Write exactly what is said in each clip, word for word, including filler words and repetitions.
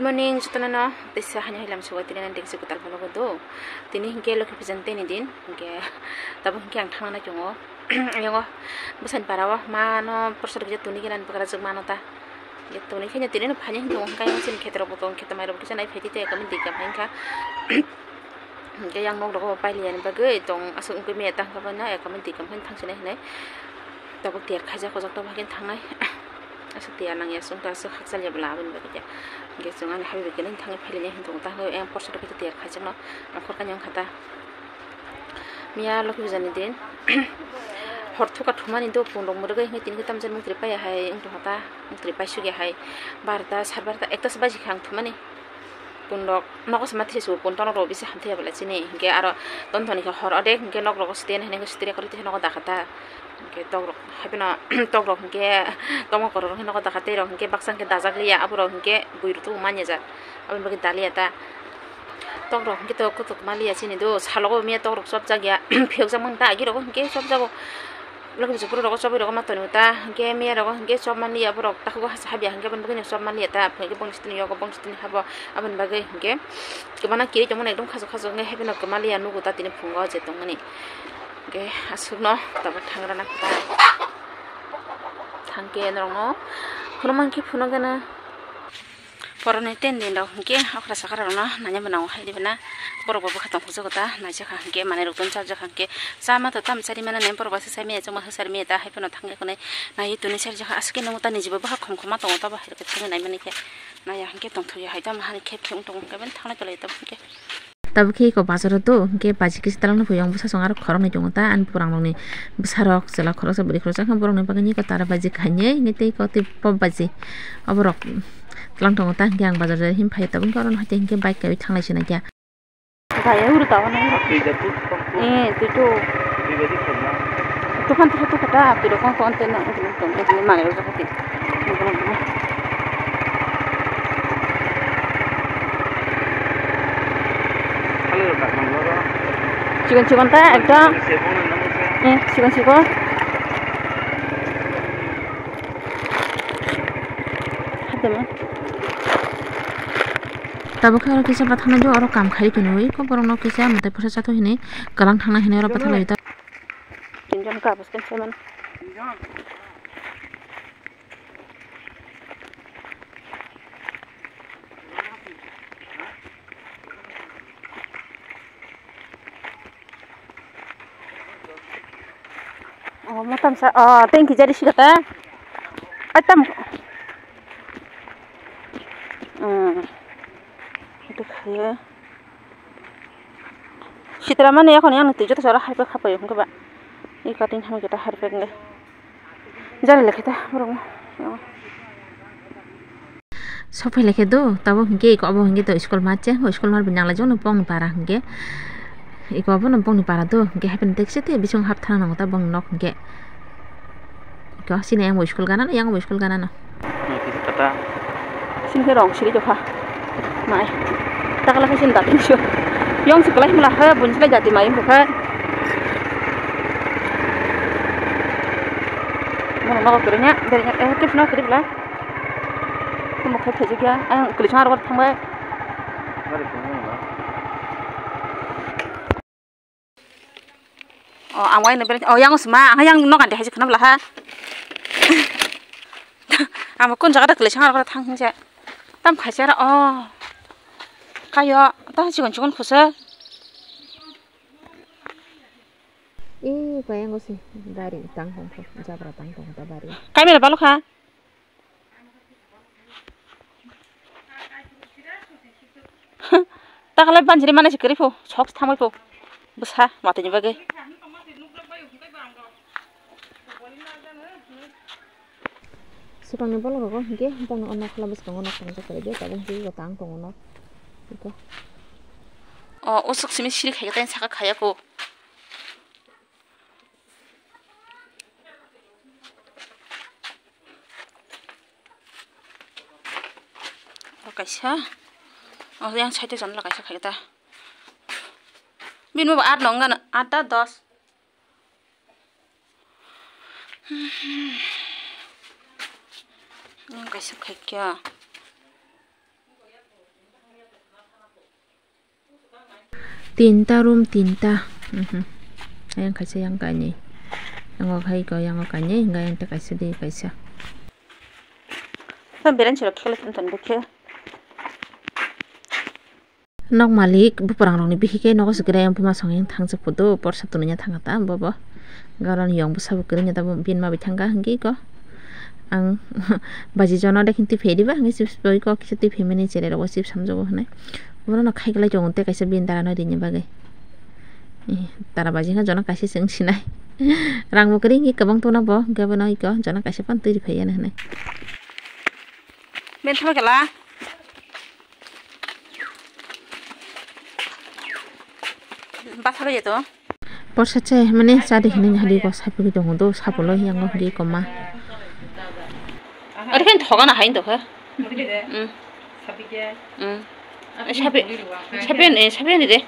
Morning, jotono no teisa hani hailam sugai tini nang dengsi kwtal phano do. Tini hinkhe Lokhi puja ni tini din, hinkhe tabuk hinkhe ang thangna tongo. Ayongo bwsani para o ma no prasad kisa tuni gana bwkra jwk mano ta. Tuni khe tini no phani hinwi tongo, hinkhe ayang sini kheto rok bo tongo, kheto mai rok bo kisa nai phaidi te ekami dui kam hai wngkha. Hinkhe yang nok rogo pailiyani bagwi tong aswk wngwi maya ta, hinkhe bono ekami dui kam hai thangsinai hinwi tabuk tiyar khaijak, ojak tabuk hai khe thangnai. Aswk tiyar nangya, chwng ta aswk hakchal ya bwla aboni bagwi khe. Hinkhe chwng ani habi bai khe nini thangwi phailainai hinwi tongo ta, hinkhe yang porsa rok khe tiyar khaijakno nongkhor kanya wngkha ta. Miya Lokhi puja ni din hor thuka thumani do, pun rok mwrwgwi hinkhe tini khe tamjani mukri paiya hai wng tongkha ta, mukri paisukya hai barota, sar barota, ekta se baji kha ang thumani. Pun rok nogo se ma thwisu, pun tono rok bisi hamthai ya bwla chini. Hinkhe aro ton thoni khe hor odek hinkhe nok rogo site hinwi site kwrwi tei nogo dakha ta. Hinkhe tok rok hai phano tok rok hinkhe tongma kwrwk rok hinkhe nogo dakha, tei rok hinkhe baksa hinkhe dajak liya, abo rok hinkhe bui rok tubu manya jak, aboni bagwi daliya ta. Tok rok hinkhe to kwtwk ma liya chini do, salogo miya tok rok chopjak ya, phiyok jak mani ta agi rogo hinkhe chopjago. Lokhi puja phuru rogo chobwi rogo ma tonwi ta, hinkhe miya rogo hinkhe chop man liya, borok takhuk o hasa habya hinkhe aboni bagwi no chop man liya ta, phunukhe bongni sitini yogo, bongni sitini habo, aboni bagwi hinkhe kwbana kiri tongmani ekdom khasuk khasuk wngwi hapheno kwma liya nugo ta tini phungo je tongmani. Hinkhe aswkno tabuk thangrana kwtal thangkhe norokno phunukmankhe phunukgana. Borokni ten din rok hinkhe okra sakra rokno nanya mwnao hai di bana. Borok bo bwkha tong khukjago ta, naisakha hinkhe manwi rok ton chapjakha hinkhe chama to tam chari mano nai, borok bai swsai maya chongma swsari maya ta, hai phano thangya khwnai naiwi toni charijakha, aswk khe nungo ta niji bo bwkha khom khoma tongo ta, bo hai rok khe thangwi nai mani khe naiya hinkhe tongthokya hai tamo hani khep khep wng tongo hinkhe bini thanglai kwlai ta hinkhe. Tabuk khe eko bazar o do, hinkhe baji kisa talangno phuiyong bwsasong aro khoroknwi tongo ta, ani bwrang rokni bwsarok chwla khoroksa bwrwi khoroksa khe borokni bagwi niko tara baji khainwi hinkhe tei eko tei pop baji oborok tlang tongo ta, hinkhe ang bazar o him phai tabuk khe oro hai tei hinkhe bike kaiwi thanglai sinai khe. Bhai, uru tao na. Eh, tui tu. Tui baji khorna. Tukan tu tu kata, tui rokong kon tena, tui rokong kon tena, mane rokong kon tena. Chikon chikon ta ekdom. Eh, chikon chikon. Hadama. Tabuk khe oro kisa bathang nai do, oro kam khai tongwi ko borok no kisa mwtai phusa chathok hinwi kwlang thangna hinwi oro bathang lai ta. Tinjon ka bwskang se man. Oh, motam sa, oh, thank you, jadi sikata. Ai tam. Hmm. Itu kaya. Sitra mani, ako ni ang tijot sara harpe khapai hongke ba. Ika tin hami kita harpe nge. Jari lekhe ta borok. Sophai lekhe do, tabo hingke iko abo hingke to school ma che, school ma bini nangla jokno bongni para hingke. Iko abono bongni para do, hingke happen tekse te bising hap thang nango ta bongni nok hingke. Iko sini yang bo school gana no, yang bo school gana no. Sini khe rong siri tokha. Mai. Takla khe sini datin sio. Yong si kolai mula ha, bun silai jati mai wngkha. Mono nogo kwrwngya, berengya, eh, tip no kwrwngla. Tamo khai phajikya, ang kwlwisong aro thangbai. Oh, ang waino bereng, oh, yang sma, ang yang nogan de hai khna bla ha. Ang kun jaga da kwlwisong aro thang hinse. Tam khaisa ra, oh. Kayo, ta chikon chikon khusa. Ee, kaya ngo se gari tang tong kho, jabra tang tong ta bari. Kamera balo kha. Takalai banjiri mana se kiri pho, sok thamai pho. Bwsa, watini bagwi. Swkangni bolong rogo hingke bongni o nokla bwskango nok tangsa kwrwi de tabuk hingke tang tongo nok. O usuk simi siri khaikhe tei saka khaiya kho. O kaisa, o yang side o chwla kaisa khaikhe ta. Bini bo at nong gana, at ta dos. Yang kaisa khaikya. Tinta room, tinta. Mhm. Ayang kaisa, yang kainwi. Yango hai ko, yango kainwi, hingga yang tei kaisa di kaisa. Bereng sirok khela tong tong bikhe. Nok malik, buprang rokni bihike nogo se kwrwi, ang buma song yang thangjak photo, porsa tunui ya thangkha ta, bobo. Garon yong bwsa bo kwrwi ya ta, bo bin ma bai thangkha hingke ko. Ang baji jono de khin twi phai diba, hingke chips boi kok kisa twi phai mani cherai rogo chips hamjago hinui. Bono no khai kwlai tongo tei kaisa bin dara no rini bagwi. Eh, dara baji wngkha jono kaisa se wng sinai. Rang bo kwrwi hingke kwbang tongna bo, hingke bono iko jono kaisa phano twi rw phai ya hinui. Bin thangma kela. Basa bai to. Porsa che mane cha de hinui hari ko sapigwi tongo do, sapolo yango hingke koma. Ari khen thoga na hain to kha. Mm. Mm. Sapi, sapi ni de.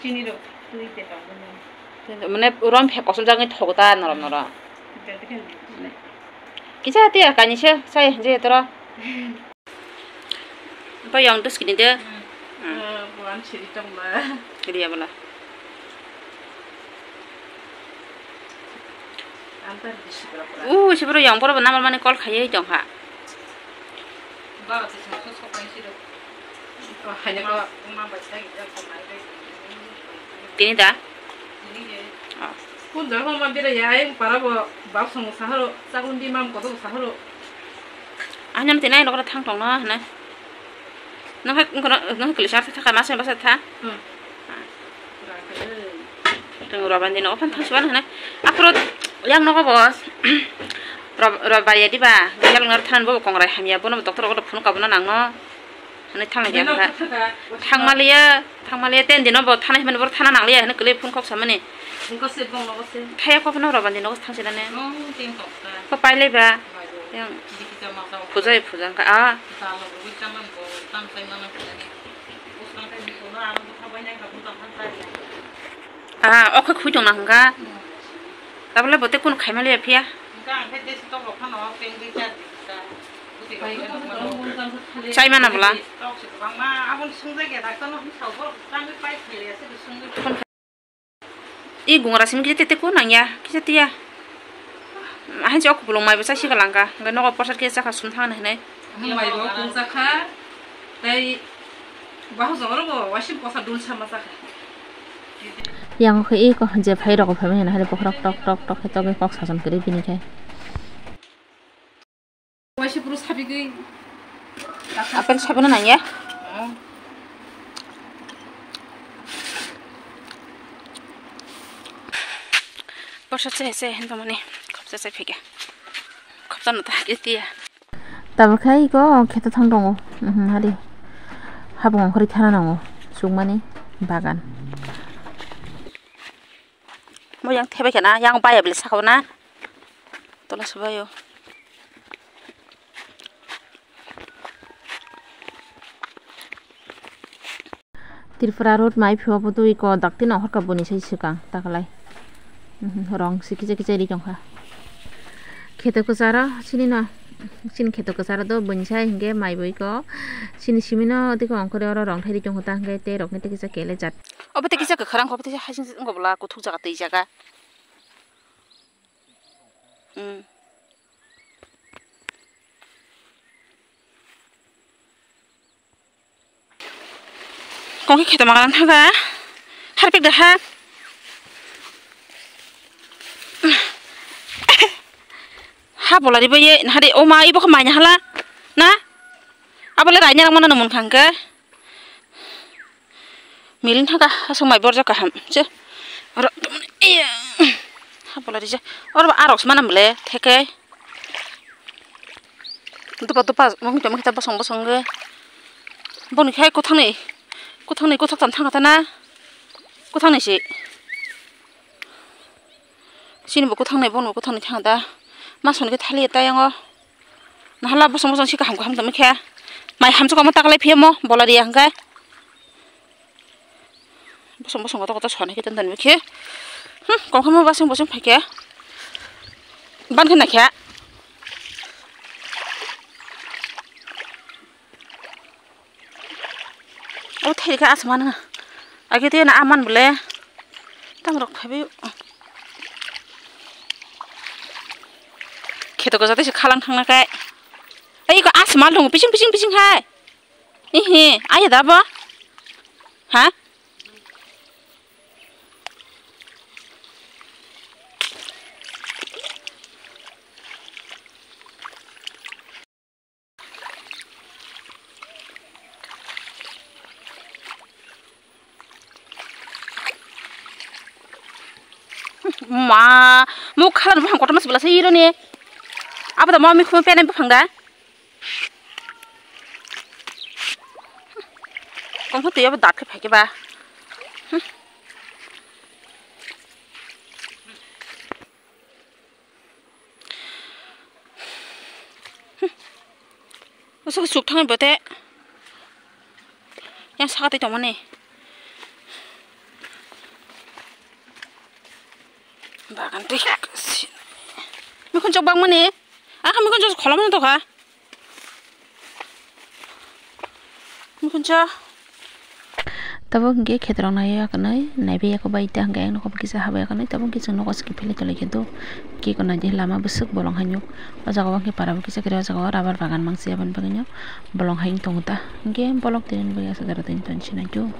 Chini rok twi te tong. Mane rom phe kosom jagni thogo ta norom norom. Kisa tiya kainwi se sai je toro. Bai yang dus kini de. Hmm. Hmm. Ah, buan siri tong ba. Kiri ya bala. Antar bisi bra pura. Uh, si bro yang pura nama mani call khayai tong ha. Ba, si sung sung sok kai si do. Oh, hanya ko. Ma, ma ba sai ya ko mai. Tini da? Tini ye. Ah. Kun da ma bira ya, yang para bo, ba sung saharo, sakun di mam ko do saharo. Anyam tinai nokra thang tong na, na. Nang hai, nang hai kali sar tha, masa masa tha. Hmm. Teng roban din opan thang suan hana. Apro yang nogo bos. Rob, rob bari adi ba. Yang nor than bo kongrai hamya, bono doctor ko phone ka bono nang no. Hane thang ya ha. Thang maliya, thang maliya ten dino bo thana himani bor thana nang liya hane kali phone kok samani. Phone ko se bong nogo se. Thaya ko phone roban din nogo thang sinane. Oh, tin kok ta. Ko pai lai ba. Yang. Puja, puja ka, ah. Ah, okhe khui tong na hwnka. Tabole bote kunu khaima liya phiya. Chai mana bwla? I gungra simi kisa tete ko nangya, kisa tiya. Ahan si o kupulung mai bwsa si kalangka, hingke nogo porsa kisa chakha sum thangna hinai. Mai bo kung chakha, tei bahu jongro bo waising kosa dul sama chakha. Yang khe i ko je phai rok phai mani hari bokhorok tok tok tok khe togwi kok sason kwrwi bini khe. Waisa bwrwi sabigwi. Apel sabana nangya. Oh. Borsa se se hinta mani khopsa se phika. Khopsa no ta khe tiya. Tabuk khai ko kheto thang tongo. Mhm, hari. Habung ongkhorwi thana nango. Sukmani bagan. Mo yang thebai khana, yang baya bele sakao na. Tola subayo. Tripura road mai phio bo twi ko dakti no horka boni sai swkang takalai. Mhm, rong si kicha kicha ri tongkha. Kheto kwcharo sini no, sini kheto kwcharo do boni sai hingke mai boi ko. Sini simi no tei ko ongkhore oro rong thai ri tongkha ta hingke tei rok ni tei kisa kele jat. Obo tei kisa kwkhwrang kho, obo tei kisa hasing wngkha bwla kuthuk jaga twi jaga. Hmm. Kong khe kheto magang thaga. Harpik da ha. Ha bolari bai ye, nahari, o ma, ibo khe mai nahala, na? Abole raina rang mano nung mung khang khe. Miling thangkha, aswk mai borjak kaham se. Oro, iya. Ha bolari je. Oro ba arok se manam le, theke. Dupa dupa, mung tongma khe bosong bosong khe. Boni khai kwthangni, kwthangni kwthok tang thangkha ta na. Kwthangni se. Chini bo kwthang nai, bono bo kwthang nai thang da. Ma songni khe thali ta yango. Nahala bosong bosong si kaham kaham tongma khe. Mai hamsok ma taklai phiya mo, bola riya hwnkhe. Bosong bosong kotor kotor sona khe ton ton khe. Hmm, kong khe mo basing bosong phai khe. Ban khe na khe. O thai khe asma nang. Agi te na aman bole. Tang rok khabi. Kheto ko jate se khalang thangna kai. Ei ko asma dong, pising, pising, pising hai. Ihi, ayo da bo. Ha? Ma, mo khalan buphang kotorma sibla se ironi. Abo da mo mi khum pene buphang da. Kongkha twi abo dat khe phaikhe ba. Usuk suk thangwi bote. Yang saka twi tongmani. Bagan twi si-, mikhunsok bangmani. Akha mikhunsok kholomani tokha. Mikhunsok. Tabuk hwnkhe khetrok naiwi akanwi, naiwi yakobai ta hwnkhe ayang nokho kisa habai akanwi, tabuk hwnkhe chwng nokosiki philwi tonglaikhe do. Khe ko naidi lama bwswk bolong haino. O jaga o hwnkhe para bo kisa kwrwi, o jaga o rubber bagan mangsi aboni bagwino bolong hai wng tongo ta. Hwnkhe bolong tini bagwi aswk jora tini tonsi naidu.